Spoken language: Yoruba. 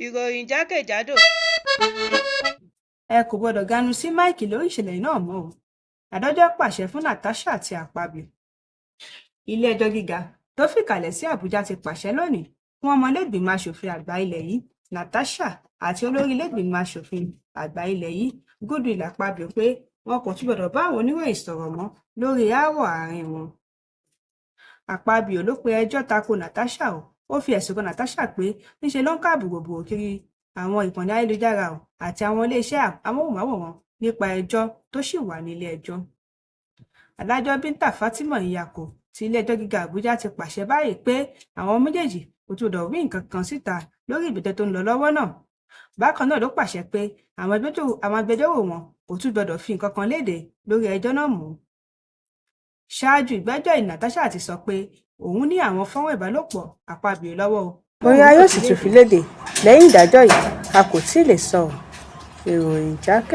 Ìròyìn jákèjádò. Ẹ kò gbọdọ̀ ganu sí máìkì lórí ìṣẹ̀lẹ̀ náà mọ́ o, adájọ́ pàṣẹ fún Natasha àti Akpabio. Ilé-ẹjọ́ gíga tó fìkàlẹ̀ sí Àbújá ti pàṣẹ lónìí fún ọmọlé-ìgbìmọ̀ aṣòfin àgbà ilẹ̀ yìí Natasha àti olórí ilé-ìgbìmọ̀ aṣòfin àgbà ilẹ̀ yìí Goodwill Akpabio pé wọn kò tún gbọdọ̀ bá àwọn oníròyìn sọ̀rọ̀ mọ́ lórí aáwọ̀ àárín wọn. Akpabio ló pe ẹjọ́ tako Natasha. Ó fi ẹ̀sùn kan Natasha pé níṣe ló ń ká bùròbùrò kiri àwọn ìkànnì ayélujára àti àwọn iléeṣẹ́ amóhùnmáwòrán nípa ẹjọ́ tó ṣì wà nílé ẹjọ́. Adájọ́ Binta Fatima Nyako ti Ilé-ẹjọ́ Gíga Àbújá ti pàṣẹ báyìí pé àwọn méjèèjì kò tún gbọdọ̀ wí nǹkan kan síta lórí ìgbẹ́jọ́ tó ń lọ lọ́wọ́ náà. Bákan náà ló pàṣẹ pé àwọn agbẹjọ́rò wọn kò tún gbọdọ̀ fi nǹkan kan léde lórí ẹjọ́ náà mọ́. Ṣáájú ìgbẹ́jọ́ yìí, Natasha ti sọ pé òun ní àwọn fọ́nrán ìbálòpọ̀ Akpabio lọ́wọ́. Bóyá yóò sì tún fi lédè lẹ́yìn ìdájọ́ yìí, a kò tí ì lè sọ. Ìròyìn jákè.